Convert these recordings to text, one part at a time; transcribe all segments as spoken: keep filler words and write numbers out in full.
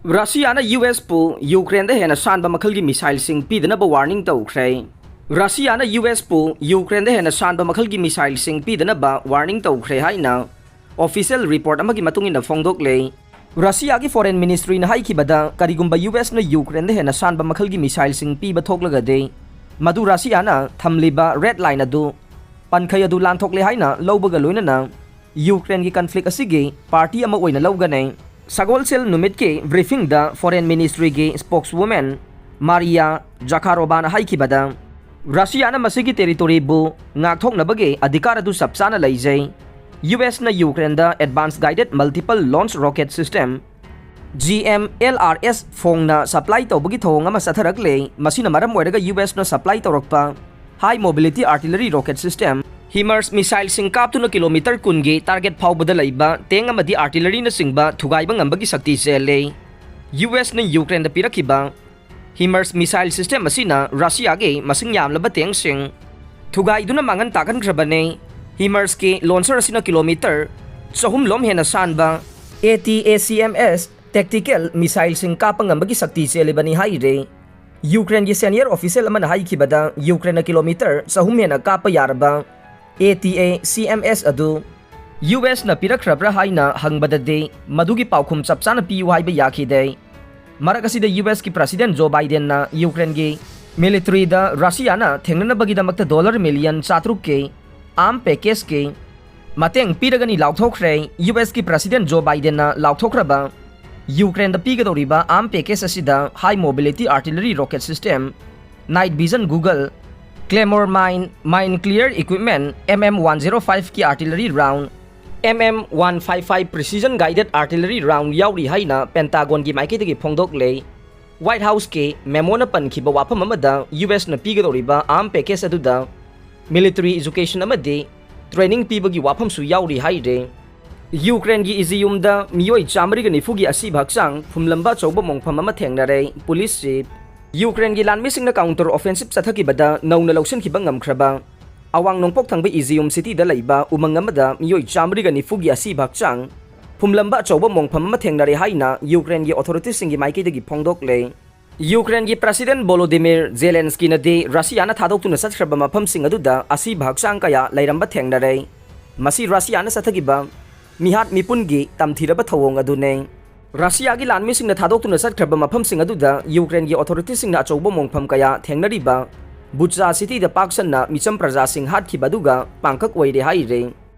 ꯔꯁꯤꯌꯥꯅ U ꯑꯦꯁꯄꯨ ꯌꯨꯀ꯭ꯔꯦꯟꯗ ꯍꯦꯟꯅ ꯁꯥꯟꯕ ꯃꯈꯜꯒꯤ ꯃꯤꯁꯥꯏꯜꯁꯤꯡ ꯄꯤꯗꯅꯕ warning ꯇꯧꯈ꯭ꯔꯦ꯫ ꯔꯁꯤꯌꯥꯅ ꯌꯨ ꯑꯦꯁꯄꯨ ꯌꯨꯀ꯭ꯔꯦꯟꯗ ꯍꯦꯟꯅ ꯁꯥꯟꯕ ꯃꯈꯜꯒꯤ ꯃꯤꯁꯥꯏꯜꯁꯤꯡ ꯄꯤꯗꯅꯕ ꯋꯥꯔꯅꯤꯡ ꯇꯧꯈ꯭ꯔꯦ ꯍꯥꯏꯅ ꯑꯣꯐꯤꯁꯤꯌꯦꯜ ꯔꯤꯄꯣꯔꯠ ꯑꯃꯒꯤ ꯃꯇꯨꯡ ꯏꯟꯅ ꯐꯣꯡꯗꯣꯛꯂꯦ꯫ ꯔꯁꯤꯌꯥꯒꯤ ꯐꯣꯔꯦꯟ ꯃꯤꯅꯤꯁꯇ꯭ꯔꯤꯅ ꯍꯥꯏꯈꯤꯕꯗ, ꯀꯔꯤꯒꯨꯝꯕ ꯌꯨ ꯑꯦꯁꯅ ꯌꯨꯀ꯭ꯔꯦꯟꯗ ꯍꯦꯟꯅ ꯁꯥꯟꯕ ꯃꯈꯜꯒꯤ ꯃꯤꯁꯥꯏꯜꯁꯤꯡ ꯄꯤꯕ ꯊꯣꯛꯂꯒꯗꯤ, ꯃꯗꯨ ꯔꯁꯤꯌꯥꯅ ꯊꯝꯂꯤꯕ ꯔꯦꯗ ꯂꯥꯏꯟ ꯑꯗꯨ, ꯄꯟꯈꯩ ꯑꯗꯨ ꯂꯥꯟꯊꯣꯛꯂꯦ ꯍꯥꯏꯅ ꯂꯧꯕꯒ ꯂꯣꯏꯅꯅ ꯌꯨꯀ꯭ꯔꯦꯟꯒꯤ ꯀꯟꯐ꯭ꯂꯤꯛ ꯑꯁꯤꯒꯤ ꯄꯥꯔꯇꯤ ꯑꯃ ꯑꯣꯏꯅ ꯂꯧꯒꯅꯤ꯫ ꯁꯒꯣꯜꯁꯦꯜ ꯅꯨꯃꯤꯠꯀꯤ ꯕ꯭ꯔꯤꯐꯤꯡꯗ ꯐꯣꯔꯦꯟ ꯃꯤꯅꯤꯁꯇ꯭ꯔꯤꯒꯤ ꯁ꯭ꯄꯣꯛꯁꯋꯨꯃꯦꯟ ꯃꯥꯔꯤꯌꯥ ꯖꯈꯥꯔꯣꯚꯥꯅ ꯍꯥꯏꯈꯤꯕꯗ, ꯔꯁꯤꯌꯥꯅ ꯃꯁꯤꯒꯤ ꯇꯦꯔꯤꯇꯣꯔꯤꯕꯨ ꯉꯥꯛꯊꯣꯛꯅꯕꯒꯤ ꯑꯙꯤꯀꯥꯔ ꯑꯗꯨ ꯆꯞ ꯆꯥꯅ ꯂꯩꯖꯩ꯫ ꯌꯨ ꯑꯦꯁꯅ ꯌꯨꯀ꯭ꯔꯦꯟꯗ Advanced Guided Multiple Launch Rocket System, G M L R S, ꯐꯣꯡꯅ ꯁꯄ꯭ꯂꯥꯏ ꯇꯧꯕꯒꯤ ꯊꯧꯑꯣꯡ ꯑꯃ ꯆꯠꯊꯔꯛꯂꯦ꯫ ꯃꯁꯤꯅ ꯃꯔꯝ ꯑꯣꯏꯔꯒ ꯌꯨ ꯑꯦꯁꯅ ꯁꯄ꯭ꯂꯥꯏ ꯇꯧꯔꯛꯄ High Mobility Artillery Rocket System, ꯍꯤꯃꯔꯁ ꯃꯤꯁꯥꯏꯜꯁꯤꯡ ꯀꯥꯞꯇꯨꯅ ꯀꯤꯂꯣꯃꯤꯇꯔ ꯀꯨꯟꯒꯤ ꯇꯥꯔꯒꯦꯠ ꯐꯥꯎꯕꯗ ꯂꯩꯕ ꯇꯦꯡ ꯑꯃꯗꯤ ꯑꯥꯔꯇꯤꯂꯔꯤꯅꯆꯤꯡꯕ ꯊꯨꯒꯥꯏꯕ ꯉꯝꯕꯒꯤ ꯁꯛꯇꯤ ꯆꯦꯜꯂꯦ꯫ ꯌꯨ ꯑꯦꯁꯅ ꯌꯨꯀ꯭ꯔꯦꯟꯗ ꯄꯤꯔꯛꯈꯤꯕ ꯍꯤꯃꯔꯁ ꯃꯤꯁꯥꯏꯜ ꯁꯤꯁꯇꯦꯝ ꯑꯁꯤꯅ ꯔꯁꯤꯌꯥꯒꯤ ꯃꯁꯤꯡ ꯌꯥꯝꯂꯕ ꯇꯦꯡꯁꯤꯡ ꯊꯨꯒꯥꯏꯗꯨꯅ ꯃꯥꯡꯍꯟ ꯇꯥꯛꯍꯟꯈ꯭ꯔꯕꯅꯤ꯫ ꯍꯤꯃꯔꯁꯀꯤ ꯂꯣꯟꯁꯔ ꯑꯁꯤꯅ ꯀꯤꯂꯣꯃꯤꯇꯔ ꯆꯍꯨꯝ ꯂꯣꯝ ꯍꯦꯟꯅ ꯁꯥꯟꯕ ꯑꯦ ꯇꯤ ꯑꯦ ꯁꯤ ꯑꯦꯝ ꯑꯦꯁ ꯇꯦꯛꯇꯤꯀꯦꯜ ꯃꯤꯁꯥꯏꯜꯁꯤꯡ ꯀꯥꯞꯄ ꯉꯝꯕꯒꯤ ꯁꯛꯇꯤ ꯆꯦꯜꯂꯤꯕꯅꯤ ꯍꯥꯏꯔꯤ꯫ ꯌꯨꯀ꯭ꯔꯦꯟꯒꯤ ꯁꯦꯅꯤꯌꯔ ꯑꯣꯐꯤꯁꯤꯌꯦꯜ ꯑꯃꯅ ꯍꯥꯏꯈꯤꯕꯗ, ꯌꯨꯀ꯭ꯔꯦꯟꯅ ꯀꯤꯂꯣꯃꯤꯇꯔ ꯆꯍꯨꯝ ꯍꯦꯟꯅ ꯀꯥꯞꯄ ꯌꯥꯔꯕ ꯑꯦ ꯇꯤ ꯑꯦ ꯁꯤ ꯑꯦꯝ ꯑꯦꯁ ꯑꯗꯨ ꯌꯨ ꯑꯦꯁꯅ ꯄꯤꯔꯛꯈ꯭ꯔꯕ꯭ꯔꯥ ꯍꯥꯏꯅ ꯍꯪꯕꯗꯗꯤ, ꯃꯗꯨꯒꯤ ꯄꯥꯎꯈꯨꯝ ꯆꯞ ꯆꯥꯅ ꯄꯤꯌꯨ ꯍꯥꯏꯕ ꯌꯥꯈꯤꯗꯦ꯫ ꯃꯔꯛ ꯑꯁꯤꯗ, ꯌꯨ ꯑꯦꯁꯀꯤ ꯄ꯭ꯔꯁꯤꯗꯦꯟ ꯖꯣ ꯕꯥꯏꯗꯦꯟꯅ ꯌꯨꯀ꯭ꯔꯦꯟꯒꯤ ꯃꯤꯂꯤꯇꯔꯤꯗ ꯔꯁꯤꯌꯥꯅ ꯊꯦꯡꯅꯅꯕꯒꯤꯗꯃꯛꯇ ꯗꯣꯂꯔ ꯃꯤꯂꯤꯌꯟ ꯆꯥꯇ꯭ꯔꯨꯛꯀꯤ ꯑꯥꯔꯝ ꯄꯦꯀꯦꯖꯀꯤ ꯃꯇꯦꯡ ꯄꯤꯔꯒꯅꯤ ꯂꯥꯎꯊꯣꯛꯈ꯭ꯔꯦ꯫ ꯌꯨ ꯑꯦꯁꯀꯤ ꯄ꯭ꯔꯁꯤꯗꯦꯟ ꯖꯣ ꯕꯥꯏꯗꯦꯟꯅ ꯂꯥꯎꯊꯣꯛꯈ꯭ꯔꯕ ꯌꯨꯀ꯭ꯔꯦꯟꯗ ꯄꯤꯒꯗꯧꯔꯤꯕ ꯑꯥꯔꯝ ꯄꯦꯀꯦꯖ ꯑꯁꯤꯗ High Mobility Artillery Rocket System, Night Vision Goggles, Claymore Mine, Mine Clear Equipment, M M one zero five ꯀꯤ artillery round, M M one five five Precision Guided Artillery Round ꯌꯥꯎꯔꯤ ꯍꯥꯏꯅ ꯄꯦꯟꯇꯥꯒꯣꯟꯒꯤ ꯃꯥꯏꯀꯩꯗꯒꯤ ꯐꯣꯡꯗꯣꯛꯂꯦ꯫ White ꯍꯥꯎꯁꯀꯤ ꯃꯦꯃꯣꯅ ꯄꯟꯈꯤꯕ ꯋꯥꯐꯝ ꯑꯃꯗ, U ꯑꯦꯁꯅ ꯄꯤꯒꯗꯧꯔꯤꯕ ꯑꯥꯔꯝ package ꯑꯗꯨꯗ military education ꯑꯃꯗꯤ training ꯄꯤꯕꯒꯤ ꯋꯥꯐꯝꯁꯨ ꯌꯥꯎꯔꯤ ꯍꯥꯏꯔꯦ꯫ ꯌꯨꯀ꯭ꯔꯦꯟꯒꯤ ꯏꯖꯤꯌꯨꯝꯗ ꯃꯤꯑꯣꯏ ꯆꯥꯃꯔꯤꯒ ꯅꯤꯐꯨꯒꯤ ꯑꯁꯤꯕ ꯍꯛꯆꯥꯡ ꯐꯨꯝꯂꯝꯕ ꯑꯆꯧꯕ ꯃꯣꯡꯐꯝ ꯑꯃ ꯊꯦꯡꯅꯔꯦ, ꯄꯨꯂꯤꯁ ꯆꯤꯐ꯫ ꯌꯨꯀ꯭ꯔꯦꯟꯒꯤ ꯂꯥꯟꯃꯤꯁꯤꯡꯅ ꯀꯥꯎꯟꯇꯔ ꯑꯣꯐꯦꯟꯁꯤꯞ ꯆꯠꯊꯈꯤꯕꯗ ꯅꯧꯅ ꯂꯧꯁꯤꯟꯈꯤꯕ ꯉꯝꯈ꯭ꯔꯕ ꯑꯋꯥꯡ ꯅꯣꯡꯄꯣꯛ ꯊꯪꯕ ꯏꯖꯤꯌꯨꯝ ꯁꯤꯇꯤꯗ ꯂꯩꯕ ꯎꯃꯪ ꯑꯃꯗ ꯃꯤꯑꯣꯏ ꯆꯥꯃꯔꯤꯒ ꯅꯤꯐꯨꯒꯤ ꯑꯁꯤꯕ ꯍꯛꯆꯥꯡ ꯐꯨꯝꯂꯝꯕ ꯑꯆꯧꯕ ꯃꯣꯡꯐꯝ ꯑꯃ ꯊꯦꯡꯅꯔꯦ ꯍꯥꯏꯅ ꯌꯨꯀ꯭ꯔꯦꯟꯒꯤ ꯑꯣꯊꯣꯔꯤꯇꯤꯁꯤꯡꯒꯤ ꯃꯥꯏꯀꯩꯗꯒꯤ ꯐꯣꯡꯗꯣꯛꯂꯦ꯫ ꯌꯨꯀ꯭ꯔꯦꯟꯒꯤ ꯄ꯭ꯔꯁꯤꯗꯦꯟ ꯚꯣꯂꯣꯗꯤꯃꯤꯔ ꯖꯦꯂꯦꯟꯁꯀꯤꯅꯗꯤ ꯔꯁꯤꯌꯥꯅ ꯊꯥꯗꯣꯛꯇꯨꯅ ꯆꯠꯈ꯭ꯔꯕ ꯃꯐꯝꯁꯤꯡ ꯑꯗꯨꯗ ꯑꯁꯤꯕ ꯍꯛꯆꯥꯡ ꯀꯌꯥ ꯂꯩꯔꯝꯕ ꯊꯦꯡꯅꯔꯦ꯫ ꯃꯁꯤ ꯔꯁꯤꯌꯥꯅ ꯆꯠꯊꯈꯤꯕ ꯃꯤꯍꯥꯠ ꯃꯤꯄꯨꯟꯒꯤ ꯇꯝꯊꯤꯔꯕ ꯊꯧꯑꯣꯡ ꯑꯗꯨꯅꯤ꯫ ꯔꯁꯤꯌꯥꯒꯤ ꯂꯥꯟꯃꯤꯁꯤꯡꯅ ꯊꯥꯗꯣꯛꯇꯨꯅ ꯆꯠꯈ꯭ꯔꯕ ꯃꯐꯝꯁꯤꯡ ꯑꯗꯨꯗ ꯌꯨꯀ꯭ꯔꯦꯟꯒꯤ ꯑꯣꯊꯣꯔꯤꯇꯤꯁꯤꯡꯅ ꯑꯆꯧꯕ ꯃꯣꯡꯐꯝ ꯀꯌꯥ ꯊꯦꯡꯅꯔꯤꯕ ꯕꯨꯆꯥ ꯁꯤꯇꯤꯗ ꯄꯥꯛ ꯁꯟꯅ ꯃꯤꯆꯝ ꯄ꯭ꯔꯖꯥꯁꯤꯡ ꯍꯥꯠꯈꯤꯕ ꯑꯗꯨꯒ ꯄꯥꯡꯈꯛ ꯑꯣꯏꯔꯦ ꯍꯥꯏꯔꯦ꯫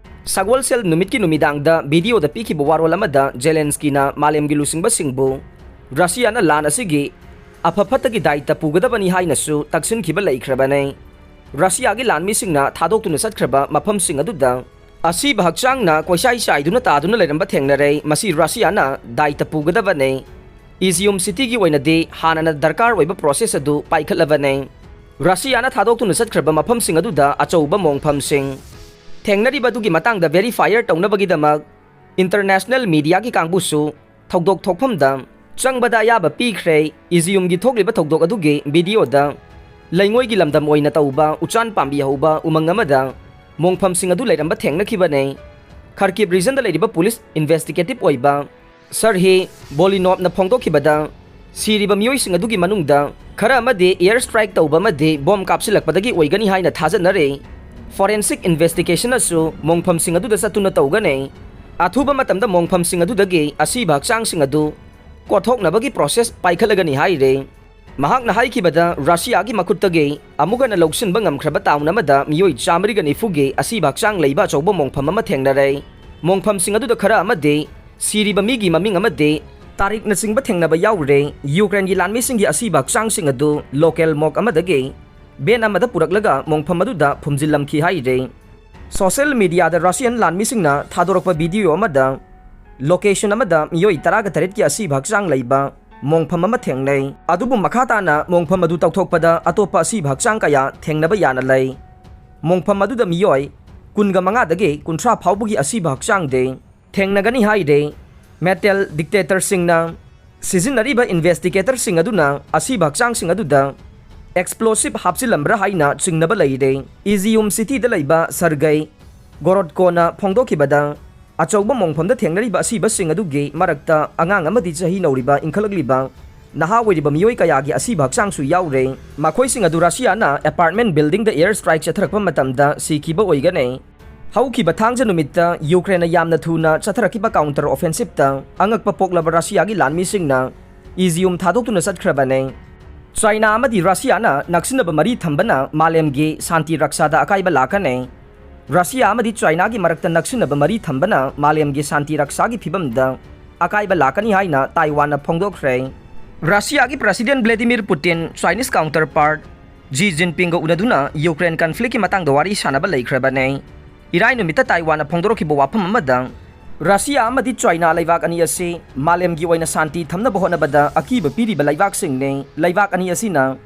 ꯁꯒꯣꯜꯁꯦꯜ ꯅꯨꯃꯤꯠꯀꯤ ꯅꯨꯃꯤꯗꯥꯡꯗ ꯚꯤꯗꯤꯑꯣꯗ ꯄꯤꯈꯤꯕ ꯋꯥꯔꯣꯜ ꯑꯃꯗ ꯖꯦꯂꯦꯟꯁꯀꯤꯅ ꯃꯥꯂꯦꯝꯒꯤ ꯂꯨꯆꯤꯡꯕꯁꯤꯡꯕꯨ ꯔꯁꯤꯌꯥꯅ ꯂꯥꯟ ꯑꯁꯤꯒꯤ ꯑꯐ ꯐꯠꯇꯒꯤ ꯗꯥꯏꯇ ꯄꯨꯒꯗꯕꯅꯤ ꯍꯥꯏꯅꯁꯨ ꯇꯛꯁꯤꯟꯈꯤꯕ ꯂꯩꯈ꯭ꯔꯕꯅꯤ꯫ ꯔꯁꯤꯌꯥꯒꯤ ꯂꯥꯟꯃꯤꯁꯤꯡꯅ ꯊꯥꯗꯣꯛꯇꯨꯅ ꯆꯠꯈ꯭ꯔꯕ ꯃꯐꯝꯁꯤꯡ ꯑꯗꯨꯗ ꯑꯁꯤꯕ ꯍꯛꯆꯥꯡꯅ ꯀꯣꯏꯁꯥꯏ ꯆꯥꯏꯗꯨꯅ ꯇꯥꯗꯨꯅ ꯂꯩꯔꯝꯕ ꯊꯦꯡꯅꯔꯦ꯫ ꯃꯁꯤ ꯔꯁꯤꯌꯥꯅ ꯗꯥꯏꯇ ꯄꯨꯒꯗꯕꯅꯤ꯫ ꯏꯖꯤꯌꯨꯝ ꯁꯤꯇꯤꯒꯤ ꯑꯣꯏꯅꯗꯤ ꯍꯥꯟꯅꯅ ꯗꯔꯀꯥꯔ ꯑꯣꯏꯕ ꯄ꯭ꯔꯣꯁꯦꯁ ꯑꯗꯨ ꯄꯥꯏꯈꯠꯂꯕꯅꯤ꯫ ꯔꯁꯤꯌꯥꯅ ꯊꯥꯗꯣꯛꯇꯨꯅ ꯆꯠꯈ꯭ꯔꯕ ꯃꯐꯝꯁꯤꯡ ꯑꯗꯨꯗ ꯑꯆꯧꯕ ꯃꯣꯡꯐꯝꯁꯤꯡ ꯊꯦꯡꯅꯔꯤꯕ ꯑꯗꯨꯒꯤ ꯃꯇꯥꯡꯗ ꯚꯦꯔꯤꯐꯥꯏꯌꯔ ꯇꯧꯅꯕꯒꯤꯗꯃꯛ ꯏꯟꯇꯔꯅꯦꯁꯅꯦꯜ ꯃꯤꯗꯤꯌꯥꯒꯤ ꯀꯥꯡꯕꯨꯁꯨ ꯊꯧꯗꯣꯛ ꯊꯣꯛꯐꯝꯗ ꯆꯪꯕꯗ ꯑꯌꯥꯕ ꯄꯤꯈ꯭ꯔꯦ꯫ ꯏꯖꯤꯌꯨꯝꯒꯤ ꯊꯣꯛꯂꯤꯕ ꯊꯧꯗꯣꯛ ꯑꯗꯨꯒꯤ ꯚꯤꯗꯤꯑꯣꯗ ꯂꯩꯉꯣꯏꯒꯤ ꯂꯝꯗꯝ ꯑꯣꯏꯅ ꯇꯧꯕ ꯎꯆꯥꯟ ꯄꯥꯝꯕꯤ ꯍꯧꯕ ꯎꯃꯪ ꯑꯃꯗ ꯃꯣꯡꯐꯝꯁꯤꯡ ꯑꯗꯨ ꯂꯩꯔꯝꯕ ꯊꯦꯡꯅꯈꯤꯕꯅꯦ꯫ ꯈꯔꯀꯤꯞ ꯔꯤꯖꯟꯗ ꯂꯩꯔꯤꯕ ꯄꯨꯂꯤꯁ ꯏꯟꯚꯦꯁꯇꯤꯒꯦꯇꯤꯚ ꯑꯣꯏꯕ ꯁꯔꯍꯤ ꯕꯣꯂꯤꯅꯣꯞꯅ ꯐꯣꯡꯗꯣꯛꯈꯤꯕꯗ, ꯁꯤꯔꯤꯕ ꯃꯤꯑꯣꯏꯁꯤꯡ ꯑꯗꯨꯒꯤ ꯃꯅꯨꯡꯗ ꯈꯔ ꯑꯃꯗꯤ ꯑꯦꯌꯔ ꯁ꯭ꯇ꯭ꯔꯥꯏꯛ ꯇꯧꯕ ꯑꯃꯗꯤ ꯕꯣꯝ ꯀꯥꯞꯁꯤꯜꯂꯛꯄꯗꯒꯤ ꯑꯣꯏꯒꯅꯤ ꯍꯥꯏꯅ ꯊꯥꯖꯅꯔꯦ꯫ ꯐꯣꯔꯦꯟꯁꯤꯛ ꯏꯟꯚꯦꯁꯇꯤꯒꯦꯁꯟꯅꯁꯨ ꯃꯣꯡꯐꯝꯁꯤꯡ ꯑꯗꯨꯗ ꯆꯠꯇꯨꯅ ꯇꯧꯒꯅꯤ꯫ ꯑꯊꯨꯕ ꯃꯇꯝꯗ ꯃꯣꯡꯐꯝꯁꯤꯡ ꯑꯗꯨꯗꯒꯤ ꯑꯁꯤꯕ ꯍꯛꯆꯥꯡꯁꯤꯡ ꯑꯗꯨ ꯀꯣꯠꯊꯣꯛꯅꯕꯒꯤ ꯄ꯭ꯔꯣꯁꯦꯁ ꯄꯥꯏꯈꯠꯂꯒꯅꯤ ꯍꯥꯏꯔꯦ꯫ ꯃꯍꯥꯛꯅ ꯍꯥꯏꯈꯤꯕꯗ, ꯔꯁꯤꯌꯥꯒꯤ ꯃꯈꯨꯠꯇꯒꯤ ꯑꯃꯨꯛ ꯍꯟꯅ ꯂꯧꯁꯤꯟꯕ ꯉꯝꯈ꯭ꯔꯕ ꯇꯥꯎꯟ ꯑꯃꯗ ꯃꯤꯑꯣꯏ ꯆꯥꯃꯔꯤꯒ ꯅꯤꯐꯨꯒꯤ ꯑꯁꯤꯕ ꯍꯛꯆꯥꯡ ꯂꯩꯕ ꯑꯆꯧꯕ ꯃꯣꯡꯐꯝ ꯑꯃ ꯊꯦꯡꯅꯔꯦ꯫ ꯃꯣꯡꯐꯝꯁꯤꯡ ꯑꯗꯨꯗ ꯈꯔ ꯑꯃꯗꯤ ꯁꯤꯔꯤꯕ ꯃꯤꯒꯤ ꯃꯃꯤꯡ ꯑꯃꯗꯤ ꯇꯥꯔꯤꯛꯅꯆꯤꯡꯕ ꯊꯦꯡꯅꯕ ꯌꯥꯎꯔꯦ꯫ ꯌꯨꯀ꯭ꯔꯦꯟꯒꯤ ꯂꯥꯟꯃꯤꯁꯤꯡꯒꯤ ꯑꯁꯤꯕ ꯍꯛꯆꯥꯡꯁꯤꯡ ꯑꯗꯨ ꯂꯣꯀꯦꯜ ꯃꯣꯛ ꯑꯃꯗꯒꯤ ꯚꯦꯟ ꯑꯃꯗ ꯄꯨꯔꯛꯂꯒ ꯃꯣꯡꯐꯝ ꯑꯗꯨꯗ ꯐꯨꯝꯖꯤꯜꯂꯝꯈꯤ ꯍꯥꯏꯔꯦ꯫ ꯁꯣꯁꯤꯌꯦꯜ ꯃꯤꯗꯤꯌꯥꯗ ꯔꯁꯤꯌꯟ ꯂꯥꯟꯃꯤꯁꯤꯡꯅ ꯊꯥꯗꯣꯔꯛꯄ ꯚꯤꯗꯤꯑꯣ ꯑꯃꯗ ꯂꯣꯀꯦꯁꯟ ꯑꯃꯗ ꯃꯤꯑꯣꯏ ꯇꯔꯥꯒ ꯇꯔꯦꯠꯀꯤ ꯑꯁꯤꯕ ꯍꯛꯆꯥꯡ ꯂꯩꯕ ꯃꯣꯡꯐꯝ ꯑꯃ ꯊꯦꯡꯅꯩ꯫ ꯑꯗꯨꯕꯨ ꯃꯈꯥ ꯇꯥꯅ ꯃꯣꯡꯐꯝ ꯑꯗꯨ ꯇꯧꯊꯣꯛꯄꯗ ꯑꯇꯣꯞꯄ ꯑꯁꯤꯕ ꯍꯛꯆꯥꯡ ꯀꯌꯥ ꯊꯦꯡꯅꯕ ꯌꯥꯅ ꯂꯩ꯫ ꯃꯣꯡꯐꯝ ꯑꯗꯨꯗ ꯃꯤꯑꯣꯏ ꯀꯨꯟꯒ ꯃꯉꯥꯗꯒꯤ ꯀꯨꯟꯊ꯭ꯔꯥ ꯐꯥꯎꯕꯒꯤ ꯑꯁꯤꯕ ꯍꯛꯆꯥꯡꯗꯤ ꯊꯦꯡꯅꯒꯅꯤ ꯍꯥꯏꯔꯦ꯫ ꯃꯦꯇꯦꯜ ꯗꯤꯛꯇꯦꯇꯔꯁꯤꯡꯅ ꯁꯤꯖꯤꯟꯅꯔꯤꯕ ꯏꯟꯚꯦꯁꯇꯤꯒꯦꯇꯔꯁꯤꯡ ꯑꯗꯨꯅ ꯑꯁꯤꯕ ꯍꯛꯆꯥꯡꯁꯤꯡ ꯑꯗꯨꯗ ꯑꯦꯛꯁꯄ꯭ꯂꯣꯁꯤꯞ ꯍꯥꯞꯆꯤꯜꯂꯝꯕ꯭ꯔꯥ ꯍꯥꯏꯅ ꯆꯤꯡꯅꯕ ꯂꯩꯔꯦ꯫ ꯏꯖꯤꯌꯨꯝ ꯁꯤꯇꯤꯗ ꯂꯩꯕ ꯁꯔꯒꯩ ꯒꯣꯔꯣꯠꯀꯣꯅ ꯐꯣꯡꯗꯣꯛꯈꯤꯕꯗ, ꯑꯆꯧꯕ ꯃꯣꯡꯐꯝꯗ ꯊꯦꯡꯅꯔꯤꯕ ꯑꯁꯤꯕꯁꯤꯡ ꯑꯗꯨꯒꯤ ꯃꯔꯛꯇ ꯑꯉꯥꯡ ꯑꯃꯗꯤ ꯆꯍꯤ ꯅꯧꯔꯤꯕ ꯏꯟꯈꯠꯂꯛꯂꯤꯕ ꯅꯍꯥ ꯑꯣꯏꯔꯤꯕ ꯃꯤꯑꯣꯏ ꯀꯌꯥꯒꯤ ꯑꯁꯤꯕ ꯍꯛꯆꯥꯡꯁꯨ ꯌꯥꯎꯔꯦ꯫ ꯃꯈꯣꯏꯁꯤꯡ ꯑꯗꯨ ꯔꯁꯤꯌꯥꯅ apartment buildingꯗ air strike ꯆꯠꯊꯔꯛꯄ ꯃꯇꯝꯗ ꯁꯤꯈꯤꯕ ꯑꯣꯏꯒꯅꯤ꯫ ꯍꯧꯈꯤꯕ ꯊꯥꯡꯖ ꯅꯨꯃꯤꯠꯇ ꯌꯨꯀ꯭ꯔꯦꯟꯅ ꯌꯥꯝꯅ ꯊꯨꯅ ꯆꯠꯊꯔꯛꯈꯤꯕ counter offensiveꯇ ꯑꯉꯛꯄ ꯄꯣꯛꯂꯕ ꯔꯁꯤꯌꯥꯒꯤ ꯂꯥꯟꯃꯤꯁꯤꯡꯅ ꯏꯖꯤꯌꯨꯝ ꯊꯥꯗꯣꯛꯇꯨꯅ ꯆꯠꯈ꯭ꯔꯕꯅꯤ꯫ ꯆꯥꯏꯅꯥ ꯑꯃꯗꯤ ꯔꯁꯤꯌꯥꯅ ꯅꯛꯁꯤꯟꯅꯕ ꯃꯔꯤ ꯊꯝꯕꯅ ꯃꯥꯂꯦꯝꯒꯤ ꯁꯥꯟꯇꯤ ꯔꯛꯁꯥꯗ ꯑꯀꯥꯏꯕ ꯂꯥꯛꯀꯅꯤ꯫ ꯔꯁꯤꯌꯥ ꯑꯃꯗꯤ ꯆꯥꯏꯅꯥꯒꯤ ꯃꯔꯛꯇ ꯅꯛꯁꯤꯟꯅꯕ ꯃꯔꯤ ꯊꯝꯕꯅ ꯃꯥꯂꯦꯝꯒꯤ ꯁꯥꯟꯇꯤ ꯔꯛꯁꯥꯒꯤ ꯐꯤꯕꯝꯗ ꯑꯀꯥꯏꯕ ꯂꯥꯛꯀꯅꯤ ꯍꯥꯏꯅ ꯇꯥꯏꯋꯥꯟꯅ ꯐꯣꯡꯗꯣꯛꯈ꯭ꯔꯦ꯫ ꯔꯁꯤꯌꯥꯒꯤ President Vladimir Putin Chinese counterpart Xi Jinpingꯒ ꯎꯅꯗꯨꯅ ꯌꯨꯀ꯭ꯔꯦꯟ conflictꯀꯤ ꯃꯇꯥꯡꯗ ꯋꯥꯔꯤ ꯁꯥꯅꯕ ꯂꯩꯈ꯭ꯔꯕꯅꯤ꯫ ꯏꯔꯥꯏ ꯅꯨꯃꯤꯠꯇ ꯇꯥꯏꯋꯥꯟꯅ ꯐꯣꯡꯗꯣꯔꯛꯈꯤꯕ ꯋꯥꯐꯝ ꯑꯃꯗ, ꯔꯁꯤꯌꯥ ꯑꯃꯗꯤ ꯆꯥꯏꯅꯥ ꯂꯩꯕꯥꯛ ꯑꯅꯤ ꯑꯁꯤ ꯃꯥꯂꯦꯝꯒꯤ ꯑꯣꯏꯅ ꯁꯥꯟꯇꯤ ꯊꯝꯅꯕ ꯍꯣꯠꯅꯕꯗ ꯑꯀꯤꯕ ꯄꯤꯔꯤꯕ ꯂꯩꯕꯥꯛꯁꯤꯡꯅꯤ꯫ ꯂꯩꯕꯥꯛ ꯑꯅꯤ ꯑꯁꯤꯅ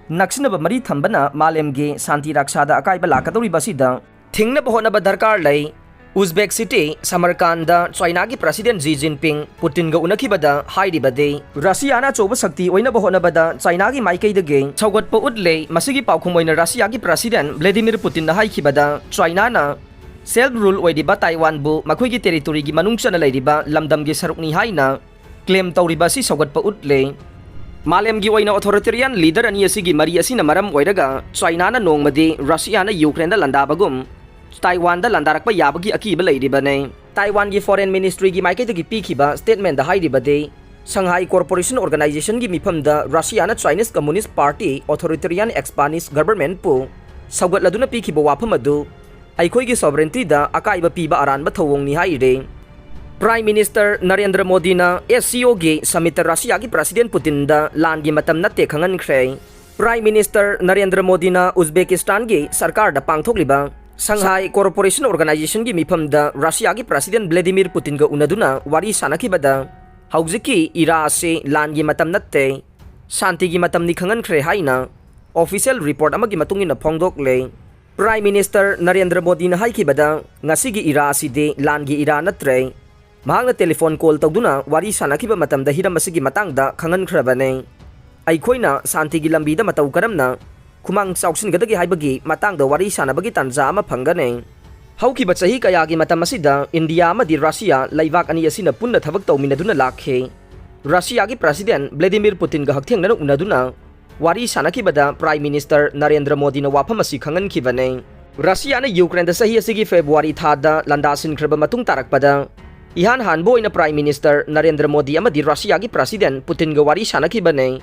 ꯅꯛꯁꯤꯟꯅꯕ ꯃꯔꯤ ꯊꯝꯕꯅ ꯃꯥꯂꯦꯝꯒꯤ ꯁꯥꯟꯇꯤ ꯔꯛꯁꯥꯗ ꯑꯀꯥꯏꯕ ꯂꯥꯛꯀꯗꯧꯔꯤꯕ ꯑꯁꯤꯗ ꯊꯤꯡꯅꯕ ꯍꯣꯠꯅꯕ ꯗꯔꯀꯥꯔ ꯂꯩ꯫ Uzbek city Samarkandꯗ ꯆꯥꯏꯅꯥꯒꯤ President Xi Jinping Putinꯒ ꯎꯅꯈꯤꯕꯗ ꯍꯥꯏꯔꯤꯕꯗꯤ, ꯔꯁꯤꯌꯥꯅ ꯑꯆꯧꯕ ꯁꯛꯇꯤ ꯑꯣꯏꯅꯕ ꯍꯣꯠꯅꯕꯗ ꯆꯥꯏꯅꯥꯒꯤ ꯃꯥꯏꯀꯩꯗꯒꯤ ꯁꯧꯒꯠꯄ ꯎꯠꯂꯦ꯫ ꯃꯁꯤꯒꯤ ꯄꯥꯎꯈꯨꯝ ꯑꯣꯏꯅ ꯔꯁꯤꯌꯥꯒꯤ President Vladimir Putinꯅ ꯍꯥꯏꯈꯤꯕꯗ, ꯆꯥꯏꯅꯥꯅ self rule ꯑꯣꯏꯔꯤꯕ ꯇꯥꯏꯋꯥꯟꯕꯨ ꯃꯈꯣꯏꯒꯤ territoryꯒꯤ ꯃꯅꯨꯡ ꯆꯟꯅ ꯂꯩꯔꯤꯕ ꯂꯝꯗꯝꯒꯤ ꯁꯔꯨꯛꯅꯤ ꯍꯥꯏꯅ claim ꯇꯧꯔꯤꯕ ꯑꯁꯤ ꯁꯧꯒꯠꯄ ꯎꯠꯂꯦ꯫ ꯃꯥꯂꯦꯝꯒꯤ ꯑꯣꯏꯅ authoritarian leader ꯑꯅꯤ ꯑꯁꯤꯒꯤ ꯃꯔꯤ ꯑꯁꯤꯅ ꯃꯔꯝ ꯑꯣꯏꯔꯒ ꯆꯥꯏꯅꯥꯅ ꯅꯣꯡꯃꯗꯤ ꯔꯁꯤꯌꯥꯅ ꯌꯨꯀ꯭ꯔꯦꯟꯗ ꯂꯥꯟꯗꯥꯕꯒꯨꯝ ꯇꯥꯏꯋꯥꯟꯗ ꯂꯥꯟꯗꯥꯔꯛꯄ ꯌꯥꯕꯒꯤ ꯑꯀꯤꯕ ꯂꯩꯔꯤꯕꯅꯤ꯫ ꯇꯥꯏꯋꯥꯟꯒꯤ Foreign Ministryꯒꯤ ꯃꯥꯏꯀꯩꯗꯒꯤ ꯄꯤꯈꯤꯕ statementꯗ ꯍꯥꯏꯔꯤꯕꯗꯤ, Shanghai Cooperation Organizationꯒꯤ ꯃꯤꯐꯝꯗ ꯔꯁꯤꯌꯥꯅ Chinese Communist Party authoritarian expansionist governmentꯄꯨ ꯁꯧꯒꯠꯂꯗꯨꯅ ꯄꯤꯈꯤꯕ ꯋꯥꯐꯝ ꯑꯗꯨ ꯑꯩꯈꯣꯏꯒꯤ sovereigntyꯗ ꯑꯀꯥꯏꯕ ꯄꯤꯕ ꯑꯔꯥꯟꯕ ꯊꯧꯑꯣꯡꯅꯤ ꯍꯥꯏꯔꯤ꯫ Prime Minister ꯅꯔꯦꯟꯗ꯭ꯔ ꯃꯣꯗꯤꯅ SCOꯒꯤ summitꯇ ꯔꯁꯤꯌꯥꯒꯤ President Putinꯗ ꯂꯥꯟꯒꯤ ꯃꯇꯝ ꯅꯠꯇꯦ ꯈꯪꯍꯟꯈ꯭ꯔꯦ꯫ Prime Minister ꯅꯔꯦꯟꯗ꯭ꯔ ꯃꯣꯗꯤꯅ ꯎꯖꯕꯦꯀꯤꯁꯇꯥꯟꯒꯤ ꯁꯔꯀꯥꯔꯗ ꯄꯥꯡꯊꯣꯛꯂꯤꯕ Shanghai Cooperation Organizationꯒꯤ ꯃꯤꯐꯝꯗ ꯔꯁꯤꯌꯥꯒꯤ President Vladimir Putinꯒ ꯎꯅꯗꯨꯅ ꯋꯥꯔꯤ ꯁꯥꯅꯈꯤꯕꯗ, ꯍꯧꯖꯤꯛꯀꯤ ꯏꯔꯥ ꯑꯁꯤ ꯂꯥꯟꯒꯤ ꯃꯇꯝ ꯅꯠꯇꯦ, ꯁꯥꯟꯇꯤꯒꯤ ꯃꯇꯝꯅꯤ ꯈꯪꯍꯟꯈ꯭ꯔꯦ ꯍꯥꯏꯅ official report ꯑꯃꯒꯤ ꯃꯇꯨꯡ ꯏꯟꯅ ꯐꯣꯡꯗꯣꯛꯂꯦ꯫ Prime Minister ꯅꯔꯦꯟꯗ꯭ꯔ ꯃꯣꯗꯤꯅ ꯍꯥꯏꯈꯤꯕꯗ, ꯉꯁꯤꯒꯤ ꯏꯔꯥ ꯑꯁꯤꯗꯤ ꯂꯥꯟꯒꯤ ꯏꯔꯥ ꯅꯠꯇ꯭ꯔꯦ꯫ ꯃꯍꯥꯛꯅ telephone call ꯇꯧꯗꯨꯅ ꯋꯥꯔꯤ ꯁꯥꯅꯈꯤꯕ ꯃꯇꯝꯗ ꯍꯤꯔꯝ ꯑꯁꯤꯒꯤ ꯃꯇꯥꯡꯗ ꯈꯪꯍꯟꯈ꯭ꯔꯕꯅꯤ꯫ ꯑꯩꯈꯣꯏꯅ ꯁꯥꯟꯇꯤꯒꯤ ꯂꯝꯕꯤꯗ ꯃꯇꯧ ꯀꯔꯝꯅ ꯈꯨꯃꯥꯡ ꯆꯥꯎꯁꯤꯟꯒꯗꯒꯦ ꯍꯥꯏꯕꯒꯤ ꯃꯇꯥꯡꯗ ꯋꯥꯔꯤ ꯁꯥꯅꯕꯒꯤ ꯇꯥꯟꯖꯥ ꯑꯃ ꯐꯪꯒꯅꯤ꯫ ꯍꯧꯈꯤꯕ ꯆꯍꯤ ꯀꯌꯥꯒꯤ ꯃꯇꯝ ꯑꯁꯤꯗ ꯏꯟꯗꯤꯌꯥ ꯑꯃꯗꯤ ꯔꯁꯤꯌꯥ ꯂꯩꯕꯥꯛ ꯑꯅꯤ ꯑꯁꯤꯅ ꯄꯨꯟꯅ ꯊꯕꯛ ꯇꯧꯃꯤꯟꯅꯗꯨꯅ ꯂꯥꯛꯈꯤ꯫ ꯔꯁꯤꯌꯥꯒꯤ ꯄ꯭ꯔꯁꯤꯗꯦꯟ ꯚ꯭ꯂꯦꯗꯤꯃꯤꯔ ꯄꯨꯇꯤꯟꯒ ꯍꯛꯊꯦꯡꯅꯅ ꯎꯅꯗꯨꯅ ꯋꯥꯔꯤ ꯁꯥꯅꯈꯤꯕꯗ ꯄ꯭ꯔꯥꯏꯝ ꯃꯤꯅꯤꯁꯇꯔ ꯅꯔꯦꯟꯗ꯭ꯔ ꯃꯣꯗꯤꯅ ꯋꯥꯐꯝ ꯑꯁꯤ ꯈꯪꯍꯟꯈꯤꯕꯅꯤ꯫ ꯔꯁꯤꯌꯥꯅ ꯌꯨꯀ꯭ꯔꯦꯟꯗ ꯆꯍꯤ ꯑꯁꯤꯒꯤ ꯐꯦꯕ꯭ꯔꯨꯋꯥꯔꯤ ꯊꯥꯗ ꯂꯥꯟꯗꯥꯁꯤꯟꯈ꯭ꯔꯕ ꯃꯇꯨꯡ ꯇꯥꯔꯛꯄꯗ ꯏꯍꯥꯟ ꯍꯥꯟꯕ ꯑꯣꯏꯅ ꯄ꯭ꯔꯥꯏꯝ ꯃꯤꯅꯤꯁꯇꯔ ꯅꯔꯦꯟꯗ꯭ꯔ ꯃꯣꯗꯤ ꯑꯃꯗꯤ ꯔꯁꯤꯌꯥꯒꯤ ꯄ꯭ꯔꯁꯤꯗꯦꯟ ꯄꯨꯇꯤꯟꯒ ꯋꯥꯔꯤ ꯁꯥꯅꯈꯤꯕꯅꯤ꯫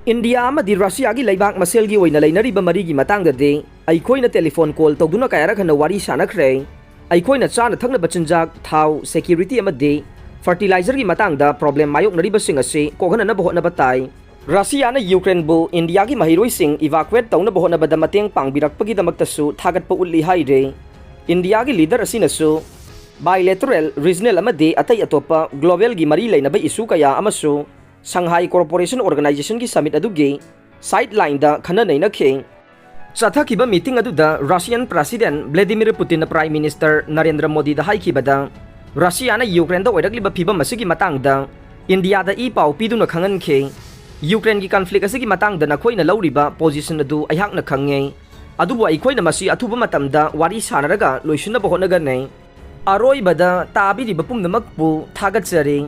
ꯏꯟꯗꯤꯌꯥ ꯑꯃꯗꯤ ꯔꯁꯤꯌꯥꯒꯤ ꯂꯩꯕꯥꯛ ꯃꯁꯦꯜꯒꯤ ꯑꯣꯏꯅ ꯂꯩꯅꯔꯤꯕ ꯃꯔꯤꯒꯤ ꯃꯇꯥꯡꯗꯗꯤ ꯑꯩꯈꯣꯏꯅ ꯇꯦꯂꯤꯐꯣꯟ ꯀꯣꯜ ꯇꯧꯗꯨꯅ ꯀꯌꯥꯔꯛ ꯍꯟꯅ ꯋꯥꯔꯤ ꯁꯥꯅꯈ꯭ꯔꯦ꯫ ꯑꯩꯈꯣꯏꯅ ꯆꯥꯅ ꯊꯛꯅꯕ ꯆꯤꯟꯖꯥꯛ, ꯊꯥꯎ, ꯁꯦꯀ꯭ꯌꯨꯔꯤꯇꯤ ꯑꯃꯗꯤ ꯐꯔꯇꯤꯂꯥꯏꯖꯔꯒꯤ ꯃꯇꯥꯡꯗ ꯄ꯭ꯔꯣꯕ꯭ꯂꯦꯝ ꯃꯥꯌꯣꯛꯅꯔꯤꯕꯁꯤꯡ ꯑꯁꯤ ꯀꯣꯛꯍꯟꯅꯅꯕ ꯍꯣꯠꯅꯕ ꯇꯥꯏ꯫ ꯔꯁꯤꯌꯥꯅ ꯌꯨꯀ꯭ꯔꯦꯟꯕꯨ ꯏꯟꯗꯤꯌꯥꯒꯤ ꯃꯍꯩꯔꯣꯏꯁꯤꯡ ꯏꯚꯥꯀ꯭ꯋꯦꯠ ꯇꯧꯅꯕ ꯍꯣꯠꯅꯕꯗ ꯃꯇꯦꯡ ꯄꯥꯡꯕꯤꯔꯛꯄꯒꯤꯗꯃꯛꯇꯁꯨ ꯊꯥꯒꯠꯄ ꯎꯠꯂꯤ ꯍꯥꯏꯔꯤ꯫ ꯏꯟꯗꯤꯌꯥꯒꯤ ꯂꯤꯗꯔ ꯑꯁꯤꯅꯁꯨ bilateral, regional ꯑꯃꯗꯤ ꯑꯇꯩ ꯑꯇꯣꯞꯄ ꯒ꯭ꯂꯣꯕꯦꯜꯒꯤ ꯃꯔꯤ ꯂꯩꯅꯕ ꯏꯁꯨ ꯀꯌꯥ ꯑꯃꯁꯨ ꯁꯪꯍꯥꯏ ꯀꯣꯔꯄꯣꯔꯦꯁꯟ ꯑꯣꯔꯒꯅꯥꯏꯖꯦꯁꯟꯒꯤ ꯁꯃꯤꯠ ꯑꯗꯨꯒꯤ ꯁꯥꯏꯠ ꯂꯥꯏꯟꯗ ꯈꯟꯅ ꯅꯩꯅꯈꯤ꯫ ꯆꯠꯊꯈꯤꯕ ꯃꯤꯇꯤꯡ ꯑꯗꯨꯗ ꯔꯁꯤꯌꯥꯟ ꯄ꯭ꯔꯁꯤꯗꯦꯟ ꯚ꯭ꯂꯦꯗꯤꯃꯤꯔ ꯄꯨꯇꯤꯟꯅ ꯄ꯭ꯔꯥꯏꯝ ꯃꯤꯅꯤꯁꯇꯔ ꯅꯔꯦꯟꯗ꯭ꯔ ꯃꯣꯗꯤꯗ ꯍꯥꯏꯈꯤꯕꯗ, ꯔꯁꯤꯌꯥꯅ ꯌꯨꯀ꯭ꯔꯦꯟꯗ ꯑꯣꯏꯔꯛꯂꯤꯕ ꯐꯤꯚꯝ ꯑꯁꯤꯒꯤ ꯃꯇꯥꯡꯗ ꯏꯟꯗꯤꯌꯥꯗ ꯏ ꯄꯥꯎ ꯄꯤꯗꯨꯅ ꯈꯪꯍꯟꯈꯤ꯫ ꯌꯨꯀ꯭ꯔꯦꯟꯒꯤ ꯀꯟꯐ꯭ꯂꯤꯛ ꯑꯁꯤꯒꯤ ꯃꯇꯥꯡꯗ ꯅꯈꯣꯏꯅ ꯂꯧꯔꯤꯕ ꯄꯣꯖꯤꯁꯟ ꯑꯗꯨ ꯑꯩꯍꯥꯛꯅ ꯈꯪꯉꯦ, ꯑꯗꯨꯕꯨ ꯑꯩꯈꯣꯏꯅ ꯃꯁꯤ ꯑꯊꯨꯕ ꯃꯇꯝꯗ ꯋꯥꯔꯤ ꯁꯥꯅꯔꯒ ꯂꯣꯏꯁꯤꯟꯅꯕ ꯍꯣꯠꯅꯒꯅꯤ꯫ ꯑꯔꯣꯏꯕꯗ ꯇꯥꯕꯤꯔꯤꯕ ꯄꯨꯝꯅꯃꯛꯄꯨ ꯊꯥꯒꯠꯆꯔꯤ꯫